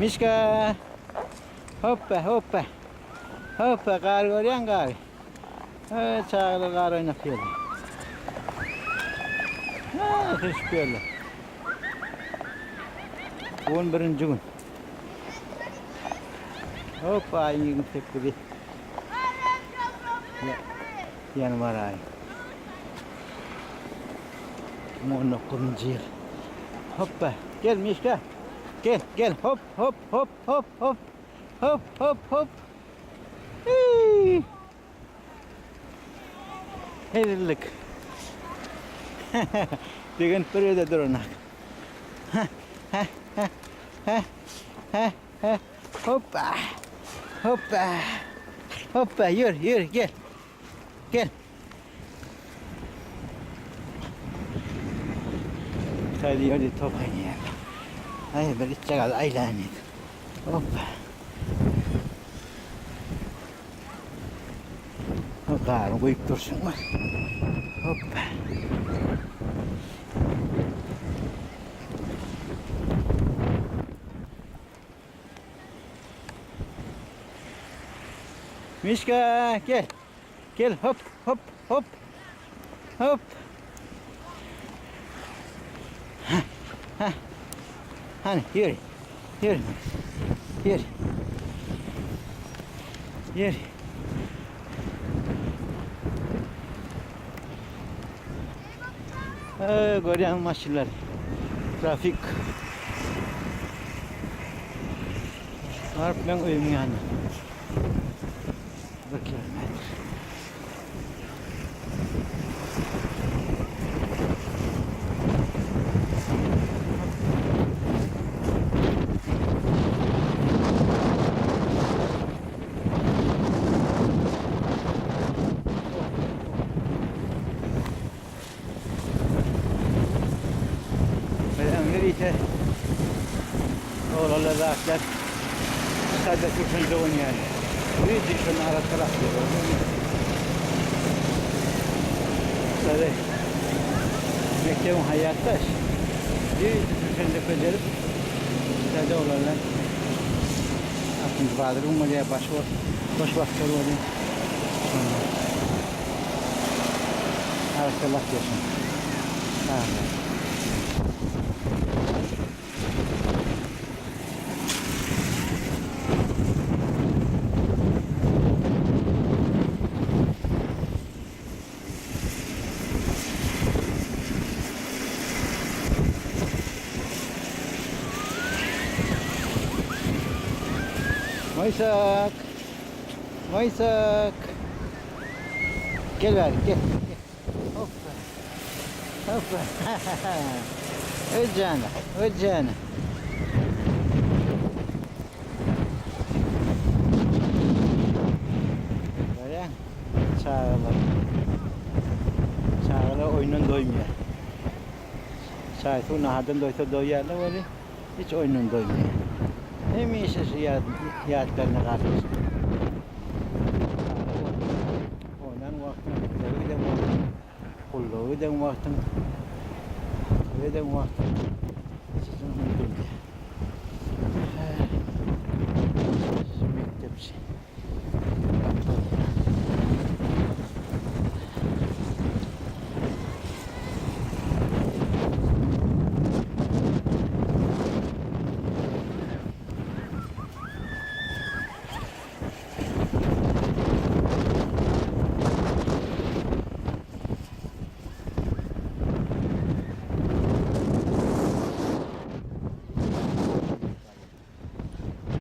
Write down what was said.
Mişka. Hoppa, hoppa. Hoppa, gar görýän gary. He, çagalar gar oýnap ýörler. Ha, sürüşip ýörler. Bu gün birinji gün. Hoppa, aýyň 28-i. Ýanwar aýy. 2019-njy ýyl. Hoppa, gel Mişka. Gel, gel, hop, hop, hop, hop, hop. Hop, hop, hop. Hii. Hezillik. Begenip bir ýerde duranak. Ha, ha, ha, ha, ha, ha. Hoppa. Hoppa. Hoppa, ýör, ýör, gel. Gel. Taýda ýerde top oýnaýar. Aý, bir itjagaz aýlanýar. Hoppa. Garyny guýup dursun. Hoppa. Mişka gel. Gel hop hop hop. Hop. Ha, ha. Hani yürü. Yürü. Yürü. Yürü. Ee, görýän maşynlar. Trafik. Baryp men öýümiň ýanyna. Bir kilometr. Öňler ise oglanlar zatlar sada sürşende oýnaýar. Güýji şony arassalap Sada mekdebiň haýatdaş. Güýji sürşende bejerip sada oglanlar altynjy bazar gün bolýar, baş boş wagtlar bolýar. Şonda Arassalap ýaşaň. Sag bol. Maýsak. Maýsak. Gel bäri, gel. Hoppa. Hoppa. Öjana, öjana. Görýäň, çagalar. Çagalar oýundan doýmaýar. Çaý suw nahardan doýsa doýýarlar weli, hiç oýundan doýmaýar. Hemişe şu ýat, ýatlarynda galyp. Oýnan wagtyň, mekdebe giden wagtyň, gulluga giden wagtyň, toý eden wagtyň.